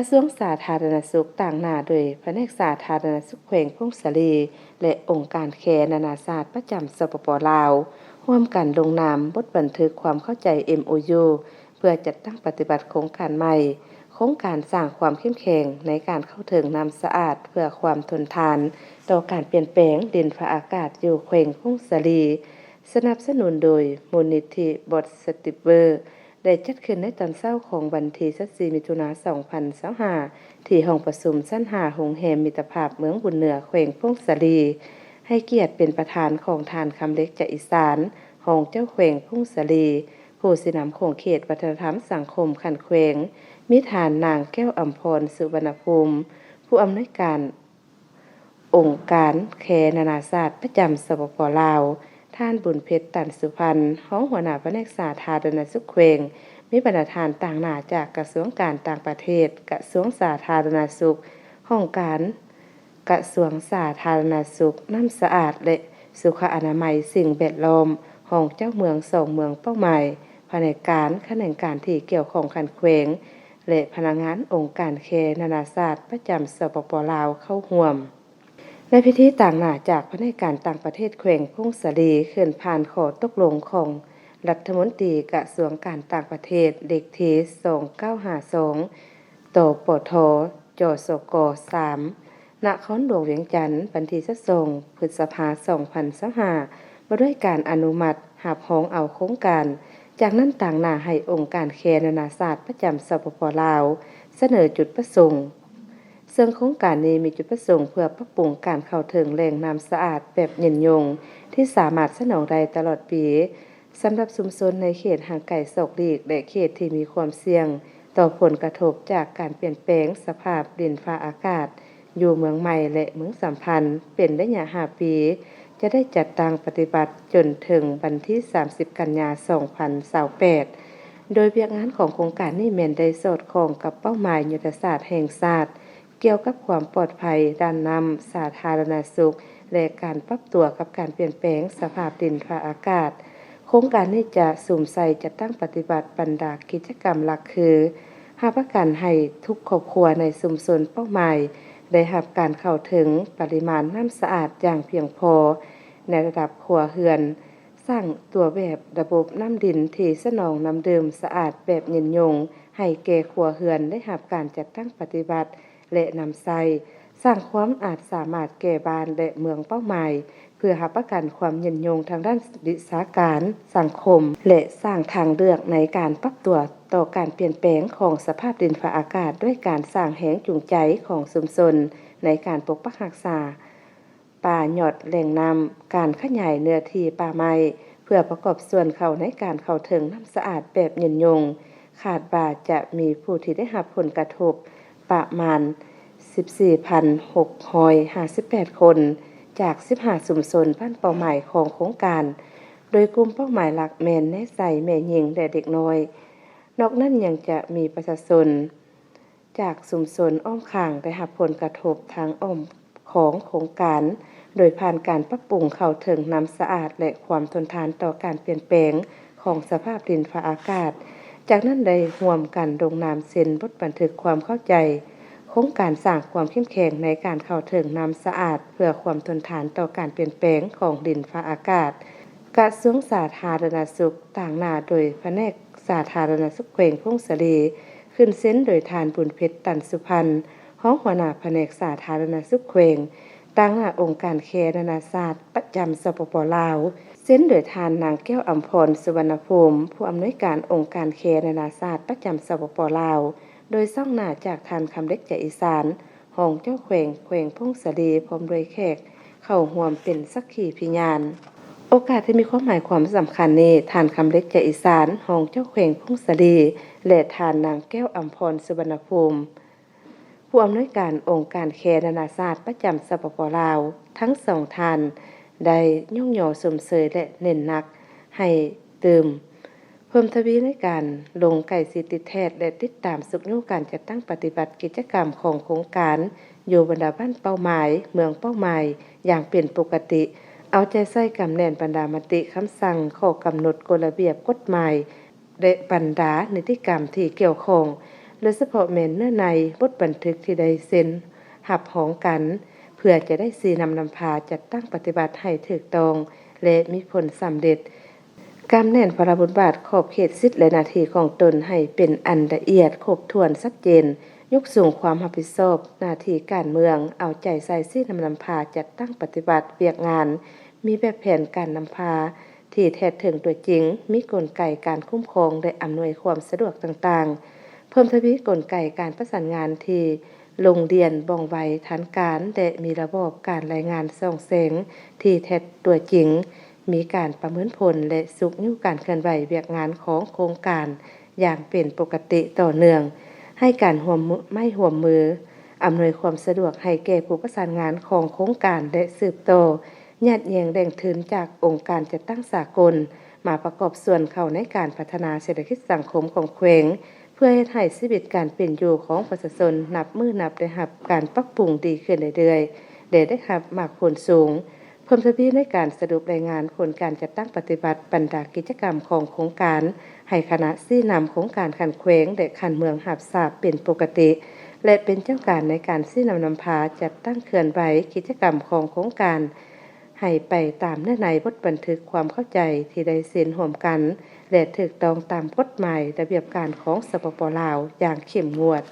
ະຊວງສາທາລະນະສຸກ ຕາງໜ້າໂດຍພະແນກສາທາລະນະສຸກແຂວງຜົ້ງສາລີ ແລະ ອົງການແຄນານາຊາດປະຈຳ ສປປ ລາວ ຮ່ວມກັນລົງນາມບົດບັນທຶກຄວາມເຂົ້າໃຈ ເອັມໂອຢູ ເພື່ອຈັດຕັ້ງປະຕິບັດໂຄງການໃໝ່, ໂຄງການສ້າງຄວາມເຂັ້ມແຂງໃນການເຂົ້າເຖິງນ້ຳສະອາດເພື່ອຄວາມທົນທານຕໍ່ການປ່ຽນແປງດິນຟ້າອາກາດຢູ່ແຂວງຜົ້ງສາລີ, ສະໜັບສະໜູນໂດຍມູນນິທິ Boston River ໄດ້ຈັດຂຶ້ນໃນຕອນເຊົ້າຂອງວັນທີຊາວສີ່ ມິຖຸນາ ສອງພັນຊາວຫ້າ ທີ່ຫ້ອງປະຊຸມຊັ້ນຫ້າ ໂຮງແຮມມິດຕະພາບເມືອງບຸນເໜືອ ແຂວງຜົ້ງສາລີ, ໃຫ້ກຽດເປັນປະທານຂອງທ່ານ ຄຳເລັກ ຈະອີສານ ຮອງເຈົ້າແຂວງຜົ້ງສາລີ, ຜູ້ຊີ້ນຳຂົງເຂດວັດທະນະທຳສັງຄົມຂັ້ນແຂວງ, ມີທ່ານນາງ ແກ້ວອຳພອນ ສຸວັນນະພູມ ຜູ້ອຳນວຍການ ອົງການແຄນານາຊາດປະຈຳ ສປປ ລາວ, ທ່ານ ບຸນເພັດ ຕັນສຸພັນ ຮອງຫົວໜ້າພະແນກສາທາລະນະສຸກແຂວງ, ມີບັນດາທ່ານຕາງໜ້າຈາກກະຊວງການຕ່າງປະເທດ, ກະຊວງສາທາລະນະສຸກ, ຫ້ອງການກະຊວງສາທາລະນະສຸກ, ນ້ຳສະອາດ ແລະ ສຸຂະອະນາໄມສິ່ງແວດລ້ອມ, ຮອງເຈົ້າເມືອງສອງເມືອງເປົ້າໝາຍ, ພະແນກການ, ຂະແໜງການທີ່ກ່ຽວຂ້ອງຂັ້ນແຂວງ ແລະ ພະນັກງານອົງການແຄນານາຊາດປະຈຳ ສປປ ລາວ ເຂົ້າຮ່ວມ. ໃນພິທີ, ຕາງໜ້າຈາກພະແນກການຕ່າງປະເທດແຂວງຜົ້ງສາລີ ເຄື່ອນຜ່ານຂໍ້ຕົກລົງຂອງລັດຖະມົນຕີກະຊວງການຕ່າງປະເທດ ເລກທີສອງເກົ້າຫ້າສອງ ຕປທ ຈສກ ສາມ ນະຄອນຫຼວງວຽງຈັນ ວັນທີຊາວສອງ ພຶດສະພາ ສອງພັນຊາວຫ້າ ວ່າດ້ວຍການອະນຸມັດຮັບຮອງເອົາໂຄງການ, ຈາກນັ້ນຕາງໜ້າໃຫ້ອົງການແຄນານາຊາດປະຈຳ ສປປ ລາວ ສະເໜີຈຸດປະສົງ, ເຊິ່ງໂຄງການນີ້ມີຈຸດປະສົງເພື່ອປັບປຸງການເຂົ້າເຖິງແຫຼ່ງນ້ຳສະອາດແບບຍືນຍົງ ທີ່ສາມາດສະໜອງໄດ້ຕະຫຼອດປີ ສຳລັບຊຸມຊົນໃນເຂດຫ່າງໄກສອກຫຼີກ ແລະ ເຂດທີ່ມີຄວາມສ່ຽງຕໍ່ຜົນກະທົບຈາກການປ່ຽນແປງສະພາບດິນຟ້າອາກາດ ຢູ່ເມືອງໃໝ່ ແລະ ເມືອງສຳພັນ ເປັນໄລຍະຫ້າປີ, ຈະໄດ້ຈັດຕັ້ງປະຕິບັດຈົນເຖິງວັນທີສາມສິບ ກັນຍາ ສອງພັນຊາວແປດ. ໂດຍວຽກງານຂອງໂຄງການນີ້ແມ່ນໄດ້ສອດຄ່ອງກັບເປົ້າໝາຍຍຸດທະສາດແຫ່ງຊາດ ກ່ຽວກັບຄວາມປອດໄພດ້ານນ້ຳ, ສາທາລະນະສຸກ ແລະ ການປັບຕົວກັບການປ່ຽນແປງສະພາບດິນຟ້າອາກາດ. ໂຄງການນີ້ຈະສຸມໃສ່ຈັດຕັ້ງປະຕິບັດບັນດາກິດຈະກຳຫຼັກຄື ຮັບປະກັນໃຫ້ທຸກຄອບຄົວໃນຊຸມຊົນເປົ້າໝາຍໄດ້ຮັບການເຂົ້າເຖິງປະລິມານນ້ຳສະອາດຢ່າງພຽງພໍໃນລະດັບຄົວເຮືອນ, ສ້າງຕົວແບບລະບົບນ້ຳດິນທີ່ສະໜອງນ້ຳດື່ມສະອາດແບບຍືນຍົງໃຫ້ແກ່ຄົວເຮືອນໄດ້ຮັບການຈັດຕັ້ງປະຕິບັດ ແລະ ນຳໃຊ້, ສ້າງຄວາມອາດສາມາດແກ່ບ້ານ ແລະ ເມືອງເປົ້າໝາຍ ເພື່ອຮັບປະກັນຄວາມຍືນຍົງທາງດ້ານວິຊາການ, ສັງຄົມ ແລະ ສ້າງທາງເລືອກໃນການປັບຕົວຕໍ່ການປ່ຽນແປງຂອງສະພາບດິນຟ້າອາກາດ ດ້ວຍການສ້າງແຮງຈູງໃຈຂອງຊຸມຊົນໃນການປົກປັກຮັກສາ ປ່າຍອດແຫຼ່ງນ້ຳ, ການຂະຫຍາຍເນື້ອທີ່ປ່າໄມ້ ເພື່ອປະກອບສ່ວນເຂົ້າໃນການເຂົ້າເຖິງນ້ຳສະອາດແບບຍືນຍົງ, ຄາດວ່າຈະມີຜູ້ທີ່ໄດ້ຮັບຜົນກະທົບປະມານສິບສີ່ພັນຫົກຮ້ອຍຫ້າສິບແປດຄົນ ຈາກສິບຫ້າຊຸມຊົນບ້ານເປົ້າໝາຍຂອງໂຄງການ, ໂດຍກຸ່ມເປົ້າໝາຍຫຼັກແມ່ນແນໃສ່ແມ່ຍິງ ແລະ ເດັກນ້ອຍ. ນອກນັ້ນຍັງຈະມີປະຊາຊົນ ຈາກຊຸມຊົນອ້ອມຂ້າງໄດ້ຮັບຜົນກະທົບທາງອ້ອມຂອງໂຄງການ, ໂດຍຜ່ານການປັບປຸງເຂົ້າເຖິງນ້ຳສະອາດ ແລະ ຄວາມທົນທານຕໍ່ການປ່ຽນແປງຂອງສະພາບດິນຟ້າອາກາດ. ຈາກນັ້ນໄດ້ຮ່ວມກັນລົງນາມເຊັນບົດບັນທຶກຄວາມເຂົ້າໃຈ ໂຄງການສ້າງຄວາມເຂັ້ມແຂງໃນການເຂົ້າເຖິງນ້ຳສະອາດ ເພື່ອຄວາມທົນທານຕໍ່ການປ່ຽນແປງຂອງດິນຟ້າອາກາດ. ກະຊວງສາທາລະນະສຸກ ຕາງໜ້າໂດຍພະແນກສາທາລະນະສຸກແຂວງຜົ້ງສາລີ ຂຶ້ນເຊັນໂດຍທ່ານ ບຸນເພັດ ຕັນສຸພັນ ຮອງຫົວໜ້າພະແນກສາທາລະນະສຸກແຂວງ, ຕາງໜ້າອົງການແຄນານາຊາດປະຈຳ ສປປ ລາວ, ເຊັນໂດຍທ່ານນາງ ແກ້ວອຳພອນ ສຸວັນນະພູມ ຜູ້ອຳນວຍການອົງການແຄນານາຊາດປະຈຳ ສປປ ລາວ, ໂດຍຊອງໜ້າຈາກທ່ານ ຄຳເລັກ ຈະອີສານ ຮອງເຈົ້າແຂວງແຂວງຜົ້ງສາລີ ພ້ອມດ້ວຍແຂກເຂົ້າຮ່ວມເປັນສັກຂີພິຍານ. ໂອກາດທີ່ມີຄວາມໝາຍຄວາມສຳຄັນນີ້, ທ່ານ ຄຳເລັກ ຈະອີສານ ຮອງເຈົ້າແຂວງຜົ້ງສາລີ ແລະ ທ່ານນາງ ແກ້ວອຳພອນ ສຸວັນນະພູມ ຜູ້ອຳນວຍການອົງການແຄນານາຊາດປະຈຳ ສປປ ລາວ ທັງສອງທ່ານໄດ້ຍ້ອງຍໍຊົມເຊີຍ ແລະ ເນັ້ນໜັກໃຫ້ຕື່ມ ເພີ່ມທະວີໃນການລົງໃກ້ຊິດຕິດແທດ ແລະ ຕິດຕາມຊຸກຍູ້ການຈັດຕັ້ງປະຕິບັດກິດຈະກຳຂອງໂຄງການ ຢູ່ບັນດາບ້ານເປົ້າໝາຍ, ເມືອງເປົ້າໝາຍຢ່າງເປັນປົກກະຕິ, ເອົາໃຈໃສ່ກຳແໜ້ນບັນດາມະຕິ, ຄຳສັ່ງ, ຂໍ້ກຳນົດ, ກົດລະບຽບ, ກົດໝາຍ ແລະ ບັນດານິຕິກຳທີ່ກ່ຽວຂ້ອງ, ໂດຍສະເພາະແມ່ນເນື້ອໃນບົດບັນທຶກທີ່ໄດ້ເຊັນຮັບຮອງກັນ ເພື່ອຈະໄດ້ຊີ້ນຳນຳພາຈັດຕັ້ງປະຕິບັດໃຫ້ຖືກຕ້ອງ ແລະ ມີຜົນສຳເລັດ. ກຳແໜ້ນພາລະບົດບາດຂອບເຂດສິດ ແລະ ໜ້າທີ່ຂອງຕົນໃຫ້ເປັນອັນລະອຽດຄົບຖ້ວນຊັດເຈນ, ຍົກສູງຄວາມຮັບຜິດຊອບໜ້າທີ່ການເມືອງ, ເອົາໃຈໃສ່ຊີ້ນຳນຳພາຈັດຕັ້ງປະຕິບັດວຽກງານ, ມີແບບແຜນການນຳພາທີ່ແທດເຖິງຕົວຈິງ, ມີກົນໄກການຄຸ້ມຄອງ ແລະ ອຳນວຍຄວາມສະດວກຕ່າງໆ, ເພີ່ມທະວີກົນໄກການປະສານງານທີ່ ລົງລຽນວ່ອງໄວທັນການ ແລະ ມີລະບອບການລາຍງານສ່ອງແສງທີ່ແທດຕົວຈິງ, ມີການປະເມີນຜົນ ແລະ ຊຸກຍູ້ການເຄື່ອນໄຫວວຽກງານຂອງໂຄງການຢ່າງເປັນປົກກະຕິຕໍ່ເນື່ອງ, ໃຫ້ການຮ່ວມໄມ້ຮ່ວມມື, ອຳນວຍຄວາມສະດວກໃຫ້ແກ່ຜູ້ປະສານງານຂອງໂຄງການ ແລະ ສືບຕໍ່ ຍາດແຍ່ງແຫຼ່ງທຶນຈາກອົງການຈັດຕັ້ງສາກົນ ມາປະກອບສ່ວນເຂົ້າໃນການພັດທະນາເສດຖະກິດສັງຄົມຂອງແຂວງ ເພື່ອເຮັດໃຫ້ຊີວິດການເປັນຢູ່ຂອງປະຊາຊົນນັບມື້ນັບໄດ້ຮັບການປັບປຸງດີຂຶ້ນເລື້ອຍໆ ແລະ ໄດ້ຮັບໝາກຜົນສູງ. ເພີ່ມທະວີໃນການສະຫຼຸບລາຍງານຜົນການຈັດຕັ້ງປະຕິບັດບັນດາກິດຈະກຳຂອງໂຄງການ ໃຫ້ຄະນະຊີ້ນຳໂຄງການຂັ້ນແຂວງ ແລະ ຂັ້ນເມືອງຮັບຊາບເປັນປົກກະຕິ ແລະ ເປັນເຈົ້າການໃນການຊີ້ນຳນຳພາຈັດຕັ້ງເຄື່ອນໄຫວກິດຈະກຳຂອງໂຄງການ ໃຫ້ໄປຕາມເນື້ອໃນບົດບັນທຶກຄວາມເຂົ້າໃຈທີ່ໄດ້ເຊັນຮ່ວມກັນ ແລະ ຖືກຕ້ອງຕາມກົດໝາຍລະບຽບການຂອງ ສປປ ລາວ ຢ່າງເຂັ້ມງວດ.